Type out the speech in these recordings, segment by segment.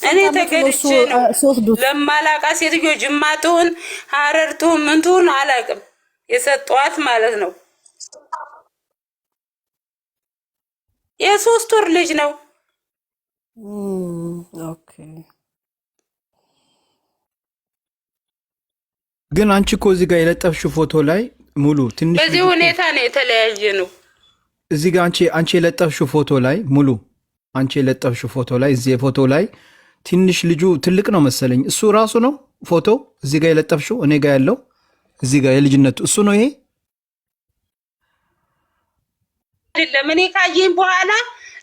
እኔ ስንት ዓመቱ ነው እሱ ተገድጄ ነው ሲወስዱት? ለማላቃ ሴትዮ ጅማ ትሁን ሀረር ትሁን ምን ትሁን አላውቅም፣ የሰጠዋት ማለት ነው። የ3 ወር ልጅ ነው። Okay። ግን አንቺ እኮ እዚህ ጋር የለጠፍሽው ፎቶ ላይ ሙሉ ትንሽ በዚህ ልጅ እኮ ሁኔታ ነው የተለያየ ነው። እዚህ ጋር አንቺ የለጠፍሽው ፎቶ ላይ ሙሉ አንቺ የለጠፍሽው ፎቶ ላይ እዚህ ፎቶ ላይ ትንሽ ልጁ ትልቅ ነው መሰለኝ። እሱ ራሱ ነው ፎቶ እዚህ ጋር የለጠፍሽው እኔ ጋር ያለው እዚህ ጋር የልጅነቱ እሱ ነው ይሄ። አይደለም እኔ ካየኝ በኋላ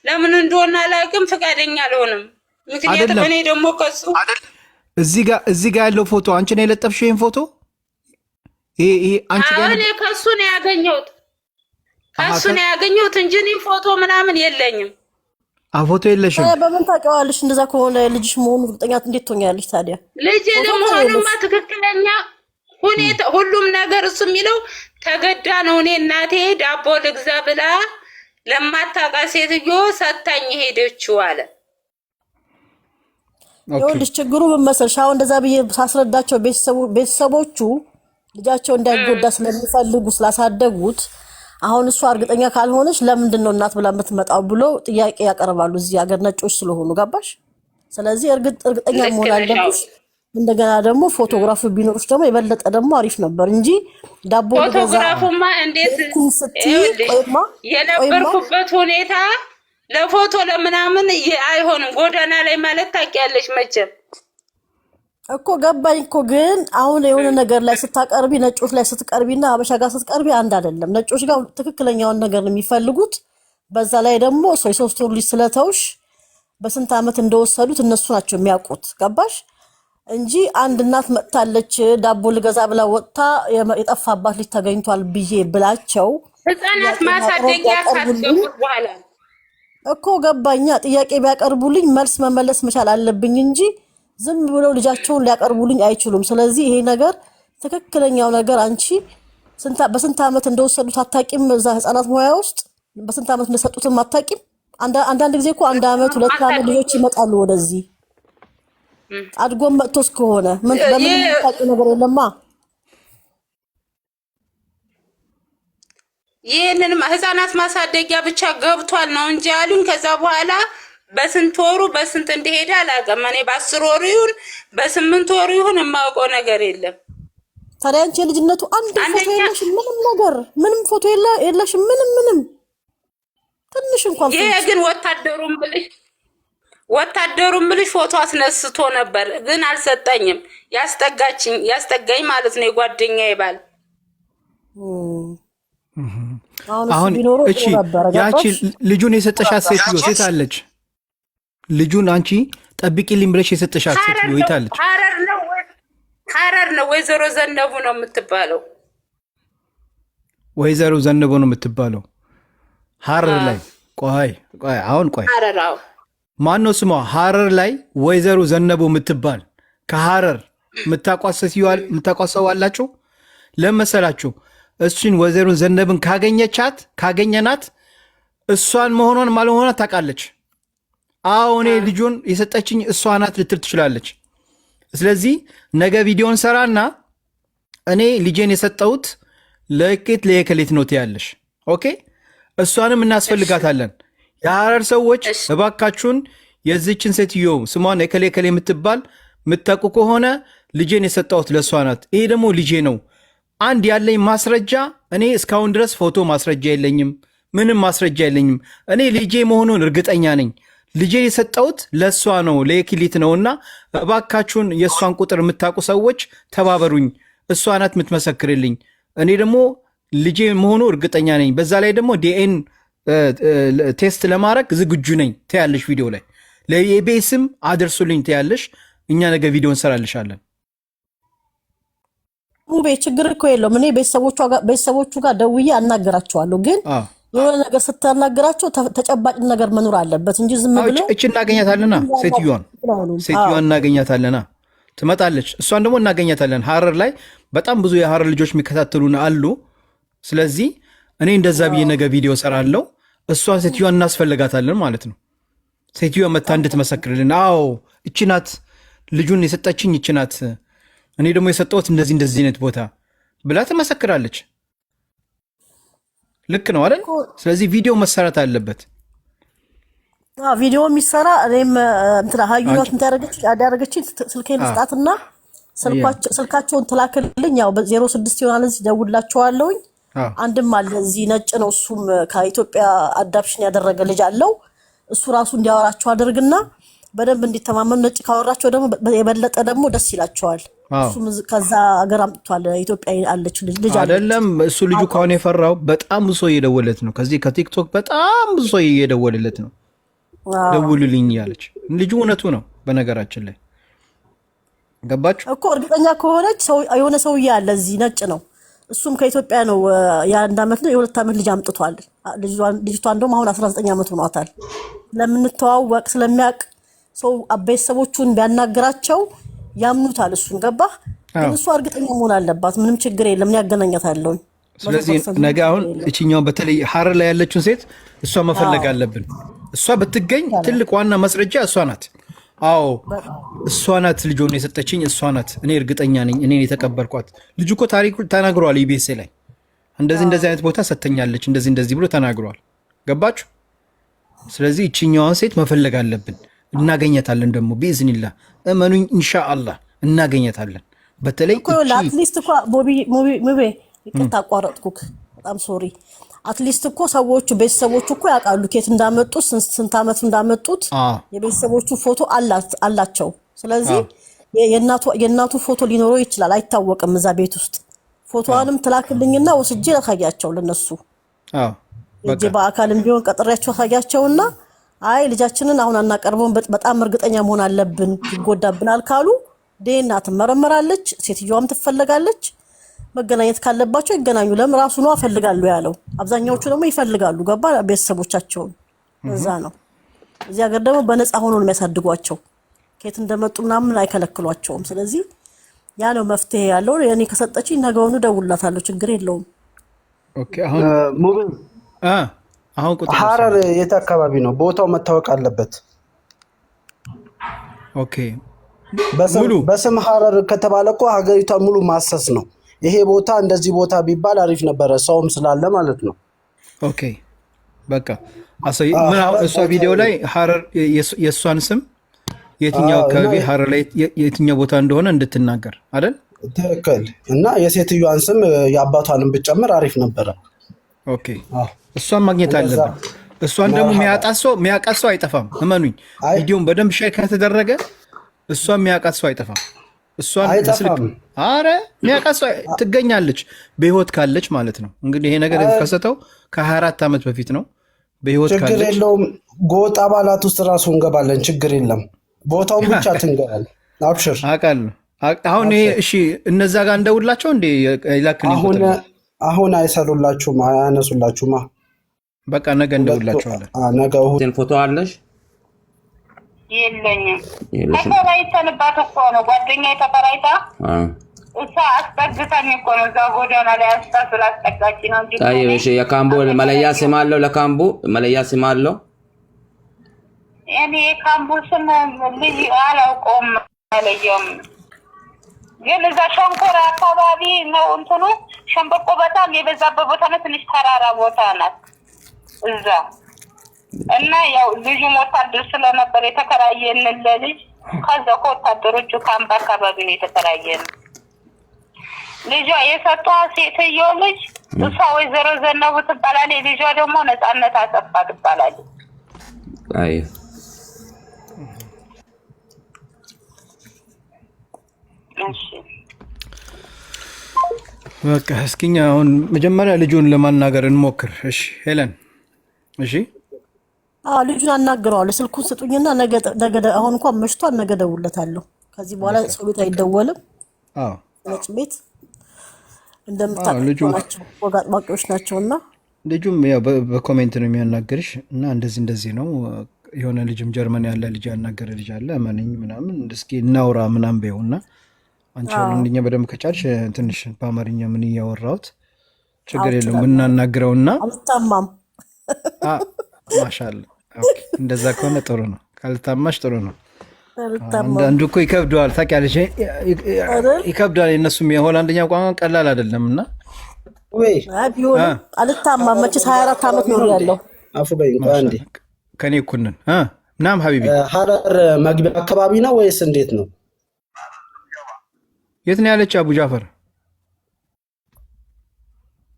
ለምን እንደሆነ አላውቅም፣ ፈቃደኛ አልሆንም። ምክንያቱም አይደለም እኔ ደግሞ ከሱ እዚህ ጋር ያለው ፎቶ አንቺ ነው የለጠፍሽው ይሄን ፎቶ ይሄ አንቺ ጋር አሁን ከሱ ነው ያገኘሁት ከሱ ነው ያገኘሁት እንጂ እኔ ፎቶ ምናምን የለኝም። ፎቶ የለሽም። ታዲያ በምን ታውቂዋለሽ? እንደዛ ከሆነ ልጅሽ መሆኑ እርግጠኛ እንዴት ትሆኛለሽ ታዲያ? ልጅ ፎቶ ለመሆኑማ ከሌለሽ ትክክለኛ ሁኔታ ሁሉም ነገር እሱ የሚለው ተገዳ ነው። እኔ እናቴ ዳቦ ልግዛ ብላ ለማታውቃት ሴትዮ ሰታኝ ሄደችው አለ። Okay ይኸውልሽ ችግሩ ምን መሰልሽ? አሁን እንደዛ ብዬ ሳስረዳቸው ቤተሰቦቹ ልጃቸው እንዳይጎዳ ስለሚፈልጉ ስላሳደጉት፣ አሁን እሷ እርግጠኛ ካልሆነች ለምንድን ነው እናት ብላ የምትመጣው ብሎ ጥያቄ ያቀርባሉ። እዚህ ሀገር ነጮች ስለሆኑ ገባሽ? ስለዚህ እርግጠኛ ልክ መሆን ነሽ። አዎ አለብሽ። እንደገና ደግሞ ፎቶግራፍ ቢኖርሽ ደግሞ የበለጠ ደግሞ አሪፍ ነበር እንጂ ዳቦ ልገዛ ፎቶግራፉማ እንዴት ሄድኩኝ ስትይ፣ ይኸውልሽ፣ ቆይማ ቆይማ የነበርኩበት ሁኔታ ለፎቶ ለምናምን አይሆንም። ጎዳና ላይ ማለት ታውቂያለሽ መቼም። እኮ ገባኝ እኮ። ግን አሁን የሆነ ነገር ላይ ስታቀርቢ ነጮች ላይ ስትቀርቢና ሀበሻ ጋር ስትቀርቢ አንድ አይደለም። ነጮች ጋር ትክክለኛውን ነገር ነው የሚፈልጉት። በዛ ላይ ደግሞ ሰው የ3 ወር ልጅ ስለተውሽ በስንት ዓመት እንደወሰዱት እነሱ ናቸው የሚያውቁት። ገባሽ? እንጂ አንድ እናት መጥታለች ዳቦ ልገዛ ብላ ወጥታ የጠፋባት ልጅ ተገኝቷል ብዬ ብላቸው ህፃናት ጥያቄ ማሳደጊያ ቢያቀርቡልኝ ካስገቡት በኋላ እኮ ገባኛ። ጥያቄ ቢያቀርቡልኝ መልስ መመለስ መቻል አለብኝ እንጂ ዝም ብለው ልጃቸውን ሊያቀርቡልኝ አይችሉም። ስለዚህ ይሄ ነገር ትክክለኛው ነገር አንቺ በስንት ዓመት እንደወሰዱት አታቂም። እዛ ህፃናት ሙያ ውስጥ በስንት ዓመት እንደሰጡትም አታቂም። አንዳንድ ጊዜ እኮ 1 ዓመት 2 ዓመት ልጆች ይመጣሉ ወደዚህ አድጎም መጥቶ እስከሆነ በምንም የምታውቂው ነገር የለማ። ይህንን ህፃናት ማሳደጊያ ብቻ ገብቷል ነው እንጂ አሉኝ። ከዛ በኋላ በስንት ወሩ በስንት እንደሄደ አላውቅም። እኔ በ10 ወሩ ይሁን በ8 ወሩ ይሁን የማውቀው ነገር የለም። ታዲያ አንቺ የልጅነቱ አንድ ፎቶ አንደኛ የለሽም? ምንም ነገር ምንም ፎቶ የለሽም? ምንም ምንም ትንሽ እንኳን ይሄ ፍንጭ ግን ወታደሩን ብልሽ ፎቶ አስነስቶ ነበር፣ ግን አልሰጠኝም። ያስጠጋችኝ ያስጠጋኝ ማለት ነው የጓደኛዬ ባል። አሁን እሱ አሁን ቢኖረው እቺ ጥሩ ነበረ። ያቺ ገባሽ? ልጁን የሰጠሻት ሴትዮ ሴት አለች። ልጁን አንቺ ጠብቂልኝ ብለሽ የሰጠሻት ሀረር ሴትዮ ነው የታለች? ሀረር ነው ሀረር ነው። ወይዘሮ ዘነቡ ነው የምትባለው። ወይዘሮ ዘንቦ ነው የምትባለው ሀረር ላይ። ቆይ ቆይ አሁን ቆይ ሀረር አዎ። ማን ነው ስሟ? ሀረር ላይ ወይዘሮ ዘነቡ የምትባል ከሀረር የምታቋት ሰው አላችሁ? ለመሰላችሁ እሱን ወይዘሮ ዘነብን ካገኘቻት ካገኘናት እሷን መሆኗን ማለመሆኗን ታውቃለች። አዎ እኔ ልጁን የሰጠችኝ እሷ ናት ልትል ትችላለች። ስለዚህ ነገ ቪዲዮን ሰራና እኔ ልጄን የሰጠሁት ለኬት ለየከሌት ነው ትያለሽ። Okay እሷንም እናስፈልጋታለን። የሐረር ሰዎች እባካችሁን የዚችን ሴትዮ ስሟን የከሌ ከሌ የምትባል የምታውቁ ከሆነ ልጄን የሰጠሁት ለእሷ ናት፣ ይሄ ደግሞ ልጄ ነው። አንድ ያለኝ ማስረጃ እኔ እስካሁን ድረስ ፎቶ ማስረጃ የለኝም፣ ምንም ማስረጃ የለኝም። እኔ ልጄ መሆኑን እርግጠኛ ነኝ። ልጄ የሰጠሁት ለእሷ ነው ለየክሊት ነውና እባካችሁን የእሷን ቁጥር የምታውቁ ሰዎች ተባበሩኝ። እሷ ናት የምትመሰክርልኝ። እኔ ደግሞ ልጄ መሆኑ እርግጠኛ ነኝ። በዛ ላይ ደግሞ DNA test ለማድረግ ዝግጁ ነኝ ትያለሽ። ቪዲዮ ላይ ለኢቢኤስም አድርሱልኝ ትያለሽ። እኛ ነገ ቪዲዮ እንሰራልሻለን። ሙቤ ችግር እኮ የለውም። እኔ ቤተሰቦቹ ጋር ደውዬ አናገራቸዋለሁ። ግን የሆነ ነገር ስታናገራቸው ተጨባጭ ነገር መኖር አለበት እንጂ ዝም ብሎ እች እናገኛታለና፣ ሴትዮዋን ሴትዮዋን እናገኛታለና ትመጣለች። እሷን ደግሞ እናገኛታለን። ሀረር ላይ በጣም ብዙ የሀረር ልጆች የሚከታተሉን አሉ። ስለዚህ እኔ እንደዛ ብዬ ነገ ቪዲዮ ሰራለሁ። እሷን ሴትዮዋን እናስፈልጋታለን ማለት ነው። ሴትዮዋ መታ እንድትመሰክርልን። አዎ እቺ ናት ልጁን የሰጠችኝ እቺ ናት፣ እኔ ደግሞ የሰጠሁት እንደዚህ እንደዚህ አይነት ቦታ ብላ ትመሰክራለች። ልክ ነው አይደል? ስለዚህ ቪዲዮ መሰራት አለበት። ቪዲዮ የሚሰራ እኔም እንትና ሀዩ ናት እንትን ያደረገችኝ ስልኬን ልስጣትና ስልካቸውን ትላክልኝ። ያው በ06 ይሆናል እዚህ ደውላቸዋለሁኝ። አንድም አለ እዚህ ነጭ ነው፣ እሱም ከኢትዮጵያ adoption ያደረገ ልጅ አለው። እሱ ራሱ እንዲያወራቸው አድርግና በደንብ እንዲተማመኑ። ነጭ ካወራቸው ደግሞ የበለጠ ደግሞ ደስ ይላቸዋል። እሱም ከዛ ሀገር አምጥቷል። ኢትዮጵያ አለች ልጅ አለች። አይደለም እሱ ልጁ ከሆነ የፈራው በጣም ብዙ ሰው እየደወለት ነው። ከዚህ ከቲክቶክ በጣም ብዙ ሰው እየደወለለት ነው። ደውሉልኝ እያለች ልጁ እውነቱ ነው። በነገራችን ላይ ገባችሁ እኮ እርግጠኛ ከሆነች የሆነ ሰውዬ አለ እዚህ ነጭ ነው። እሱም ከኢትዮጵያ ነው። የ1 ዓመት ነው የ2 ዓመት ልጅ አምጥቷል። ልጅቷ እንደውም አሁን 19 ዓመት ሆኗታል። ስለምንተዋወቅ ስለሚያውቅ ሰው ቤተሰቦቹን ቢያናግራቸው ያምኑታል። እሱን ገባህ? ግን እሷ እርግጠኛ መሆን አለባት። ምንም ችግር የለም፣ እኔ አገናኛታለሁኝ። ስለዚህ ነገ አሁን እችኛውን በተለይ ሀረር ላይ ያለችውን ሴት እሷ መፈለግ አለብን። እሷ ብትገኝ ትልቅ ዋና ማስረጃ እሷ ናት። አዎ እሷ ናት ልጆን የሰጠችኝ እሷ ናት። እኔ እርግጠኛ ነኝ፣ እኔን የተቀበልኳት። ልጁ እኮ ታሪኩ ተናግሯል። ኢቢኤስ ላይ እንደዚህ እንደዚህ አይነት ቦታ ሰተኛለች እንደዚህ እንደዚህ ብሎ ተናግሯል። ገባችሁ? ስለዚህ እችኛዋን ሴት መፈለግ አለብን። እናገኘታለን ደግሞ ቢኢዝኒላህ፣ እመኑኝ፣ ኢንሻአላህ እናገኘታለን። በተለይ at least እኮ ሙቤ ይቅርታ አቋረጥኩክ፣ በጣም sorry። At least እኮ ሰዎቹ ቤተሰቦቹ እኮ ያውቃሉ ኬት እንዳመጡት ስንት ዓመቱ እንዳመጡት የቤተሰቦቹ ፎቶ አላቸው። ስለዚህ የእናቱ ፎቶ ሊኖረው ይችላል፣ አይታወቅም። እዛ ቤት ውስጥ ፎቶዋንም ትላክልኝና ወስጄ ላሳያቸው ለነሱ እጄ በአካልም ቢሆን ቀጥሬያቸው አሳያቸውና አይ ልጃችንን አሁን አናቀርበውም፣ በጣም እርግጠኛ መሆን አለብን፣ ይጎዳብናል ካሉ ዴና ትመረመራለች፣ ሴትዮዋም ትፈለጋለች። መገናኘት ካለባቸው ይገናኙ። ለምን ራሱ ነው እፈልጋለሁ ያለው። አብዛኛዎቹ ደግሞ ይፈልጋሉ፣ ገባ ቤተሰቦቻቸውን። እዛ ነው። እዚህ ሀገር ደግሞ በነፃ ሆኖ ነው የሚያሳድጓቸው። ከየት እንደመጡ ምናምን አይከለክሏቸውም። ስለዚህ ያ ነው መፍትሄ ያለው። እኔ ከሰጠችኝ ነገውኑ እደውልላታለሁ፣ ችግር የለውም። Okay። አሁን አሁን ቁጥር ሀረር የት አካባቢ ነው? ቦታው መታወቅ አለበት። Okay በስም ሀረር ከተባለ እኮ ሀገሪቷ ሙሉ ማሰስ ነው። ይሄ ቦታ እንደዚህ ቦታ ቢባል አሪፍ ነበረ፣ ሰውም ስላለ ማለት ነው። Okay በቃ እሷ ቪዲዮ ላይ ሀረር የእሷን ስም የትኛው አካባቢ ሀረር ላይ የትኛው ቦታ እንደሆነ እንድትናገር አይደል? ትክክል። እና የሴትዮዋን ስም የአባቷንም ብጨምር አሪፍ ነበረ። Okay እሷን ማግኘት አለብን። እሷን ደግሞ የሚያውቃት ሰው አይጠፋም። እመኑኝ፣ ቪዲዮን በደንብ share ከተደረገ እሷን የሚያውቃት ሰው አይጠፋም። እሷን በስልክ አረ የሚያውቃት ሰው ትገኛለች፣ በህይወት ካለች ማለት ነው። እንግዲህ ይሄ ነገር የተከሰተው ከ24 ዓመት በፊት ነው። በህይወት ችግር ካለች የለውም። ጎጥ አባላት ውስጥ ራሱ እንገባለን። ችግር የለም። ቦታውን ብቻ ትንገራል። አብሽር አውቃለሁ። አሁን ይሄ እሺ፣ እነዛ ጋር እንደውላቸው እንዴ ይላክልኝ ቁጥር። አሁን አይሰሩላችሁም፣ አያነሱላችሁማ። በቃ ነገ እንደውላቸዋለን። ነገ እሑድ ፎቶ አለሽ? የለኝም። ተከራይተንባት እኮ ነው ጓደኛ ተከራይታ እሷ አስጠግታኝ እኮ ነው እዛ ጎዳና ላይ አስጣ ስላስጠጋች ነው እንጂ። طيب እሺ፣ የካምቦ መለያ ስም አለው? ለካምቦ መለያ ስም አለው? እኔ የካምቦ ስም ልጅ አላውቀውም፣ አለየውም። ግን እዛ ሸንኮራ አካባቢ ነው እንትኑ ሸንበቆ በጣም የበዛበት ቦታ ነው። ትንሽ ተራራ ቦታ ናት እዛ እና ያው ልጁም ወታደር ስለነበር የተከራየንን ለልጅ ከዛ ከወታደሮቹ ካምፕ አካባቢ ነው የተከራየን። ልጇ የሰጧ ሴትዮ ልጅ እሷ ወይዘሮ ዘነቡ ትባላለች። ልጇ ደግሞ ነፃነት አሰፋ ትባላለች። አይ እሺ በቃ እስኪ እኛ አሁን መጀመሪያ ልጁን ለማናገር እንሞክር። እሺ ሄለን፣ እሺ አዎ ልጁን አናግረዋለሁ። ስልኩን ስጡኝና ነገ አሁን እንኳን መሽቷል፣ ነገ እደውልለታለሁ። ከዚህ በኋላ ሰው ቤት አይደወልም። አዎ ነጭ ቤት እንደምታውቃቸው ናቸው፣ ወግ አጥባቂዎች ናቸውና ልጁም ያው በ comment ነው የሚያናግርሽ እና እንደዚህ እንደዚህ ነው የሆነ ልጅም ጀርመን ያለ ልጅ ያናገረ ልጅ አለ እመነኝ ምናምን እስኪ እናውራ ምናምን በይውና አንቺ ሆላንድኛ በደንብ ከቻልሽ ትንሽ በአማርኛ ምን እያወራሁት ችግር የለውም እናናግረውና አልታማም። ማሻአላ Okay፣ እንደዛ ከሆነ ጥሩ ነው። ካልታማሽ ጥሩ ነው። አልታማም። አንዳንዱ እኮ ይከብደዋል፣ ታውቂያለሽ፣ አይደል? ይከብደዋል። የእነሱም የሆላንደኛ ቋንቋ ቀላል አይደለም እና ወይ አይ ቢሆንም አልታማም። መቼስ 24 ዓመት ኖር ያለው። አፉ በይኝ። ቆይ አንዴ። ከኔ እኩል ነን። نعم حبيبي። ሀረር መግቢያ አካባቢ ነው ወይስ እንዴት ነው? የት ነው ያለች አቡ ጃፈር?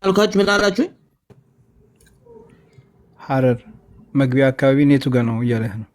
አልኳችሁ። ምን አላችሁ? ሀረር መግቢያ አካባቢ ኔቱ ጋ ነው እያለህ ነው።